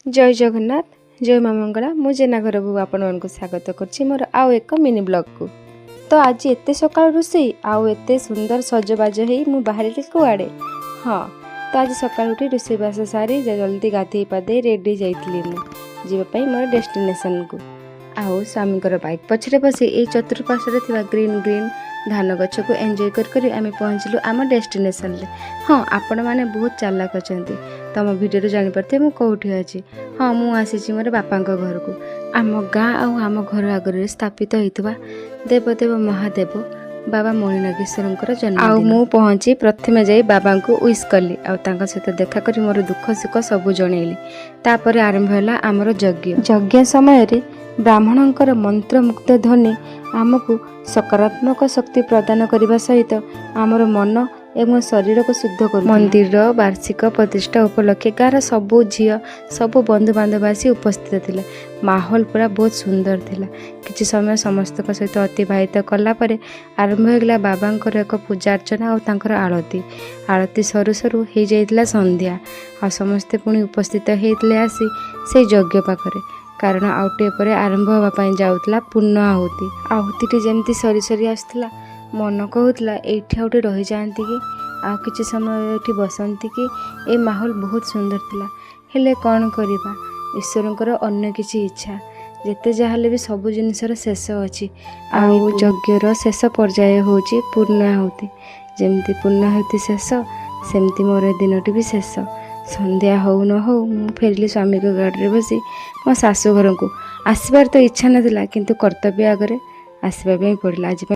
ଜୟ ଜଗନ୍ନାଥ, ଜୟ ମା ମଙ୍ଗଳା। ମୁଁ ଜେନା ଘର ବୋହୂ ଆପଣମାନଙ୍କୁ ସ୍ୱାଗତ କରୁଛି ମୋର ଆଉ ଏକ ମିନି ବ୍ଲଗ୍କୁ। ତ ଆଜି ଏତେ ସକାଳୁ ରୋଷେଇ ଆଉ ଏତେ ସୁନ୍ଦର ସଜବାଜ ହେଇ ମୁଁ ବାହାରିଲି କୁଆଡ଼େ? ହଁ, ତ ଆଜି ସକାଳୁ ଉଠି ରୋଷେଇବାସ ସାରି ଜଲ୍ଦି ଗାଧେଇ ପାଧେଇ ରେଡ଼ି ଯାଇଥିଲି ମୁଁ ଯିବା ପାଇଁ ମୋର ଡେଷ୍ଟିନେସନକୁ। ଆଉ ସ୍ୱାମୀଙ୍କର ବାଇକ୍ ପଛରେ ବସି ଏଇ ଚତୁଃପାର୍ଶ୍ୱରେ ଥିବା ଗ୍ରୀନ୍ ଗ୍ରୀନ୍ ଧାନ ଗଛକୁ ଏନ୍ଜୟ କରି କରି ଆମେ ପହଞ୍ଚିଲୁ ଆମ ଡେଷ୍ଟିନେସନରେ। ହଁ, ଆପଣମାନେ ବହୁତ ଚାଲାକ ଅଛନ୍ତି, ତମ ଭିଡ଼ିଓରୁ ଜାଣିପାରୁଥିବେ ମୁଁ କେଉଁଠି ଅଛି। ହଁ, ମୁଁ ଆସିଛି ମୋର ବାପାଙ୍କ ଘରକୁ। ଆମ ଗାଁ ଆଉ ଆମ ଘର ଆଗରେ ସ୍ଥାପିତ ହୋଇଥିବା ଦେବଦେବ ମହାଦେବ ବାବା ମଣିନାଗେଶ୍ୱରଙ୍କର ଜନ୍ମ। ଆଉ ମୁଁ ପହଞ୍ଚି ପ୍ରଥମେ ଯାଇ ବାବାଙ୍କୁ ୱିଶ୍ କଲି ଆଉ ତାଙ୍କ ସହିତ ଦେଖା କରି ମୋର ଦୁଃଖ ସୁଖ ସବୁ ଜଣେଇଲି। ତାପରେ ଆରମ୍ଭ ହେଲା ଆମର ଯଜ୍ଞ। ଯଜ୍ଞ ସମୟରେ ବ୍ରାହ୍ମଣଙ୍କର ମନ୍ତ୍ରମୁଗ୍ଧ ଧ୍ୱନି ଆମକୁ ସକାରାତ୍ମକ ଶକ୍ତି ପ୍ରଦାନ କରିବା ସହିତ ଆମର ମନ ଏବଂ ଶରୀରକୁ ଶୁଦ୍ଧ କରୁ। ମନ୍ଦିରର ବାର୍ଷିକ ପ୍ରତିଷ୍ଠା ଉପଲକ୍ଷେ ଗାଁର ସବୁ ଝିଅ, ସବୁ ବନ୍ଧୁବାନ୍ଧବ ଆସି ଉପସ୍ଥିତ ଥିଲେ। ମାହୋଲ ପୁରା ବହୁତ ସୁନ୍ଦର ଥିଲା। କିଛି ସମୟ ସମସ୍ତଙ୍କ ସହିତ ଅତିବାହିତ କଲା ପରେ ଆରମ୍ଭ ହୋଇଗଲା ବାବାଙ୍କର ଏକ ପୂଜା ଅର୍ଚ୍ଚନା ଆଉ ତାଙ୍କର ଆଳତି। ଆଳତି ସରୁ ସରୁ ହେଇଯାଇଥିଲା ସନ୍ଧ୍ୟା ଆଉ ସମସ୍ତେ ପୁଣି ଉପସ୍ଥିତ ହେଇଥିଲେ ଆସି ସେଇ ଯଜ୍ଞ ପାଖରେ, କାରଣ ଆଉ ଟିକେ ପରେ ଆରମ୍ଭ ହେବା ପାଇଁ ଯାଉଥିଲା ପୂର୍ଣ୍ଣ ଆହୁତି। ଆହୁତିଟି ଯେମିତି ସରି ସରି ଆସୁଥିଲା, ମନ କହୁଥିଲା ଏଇଠି ଆଉ ଟିକେ ରହିଯାଆନ୍ତି କି, ଆଉ କିଛି ସମୟ ଏଇଠି ବସନ୍ତି କି। ଏ ମାହୋଲ ବହୁତ ସୁନ୍ଦର ଥିଲା। ହେଲେ କ'ଣ କରିବା, ଈଶ୍ୱରଙ୍କର ଅନ୍ୟ କିଛି ଇଚ୍ଛା। ଯେତେ ଯାହା ହେଲେ ବି ସବୁ ଜିନିଷର ଶେଷ ଅଛି ଆଉ ଯଜ୍ଞର ଶେଷ ପର୍ଯ୍ୟାୟ ହେଉଛି ପୂର୍ଣ୍ଣ ଆହୁତି। ଯେମିତି ପୂର୍ଣ୍ଣ ଆହୁତି ଶେଷ, ସେମିତି ମୋର ଏ ଦିନଟି ବି ଶେଷ। ସନ୍ଧ୍ୟା ହଉ ନ ହଉ ମୁଁ ଫେରିଲି ସ୍ୱାମୀଙ୍କ ଗାଡ଼ିରେ ବସି ମୋ ଶାଶୁ ଘରକୁ। ଆସିବାର ତ ଇଚ୍ଛା ନଥିଲା, କିନ୍ତୁ କର୍ତ୍ତବ୍ୟ ଆଗରେ ଆସିବା ପାଇଁ ପଡ଼ିଲା ଆଜି ପାଇଁ।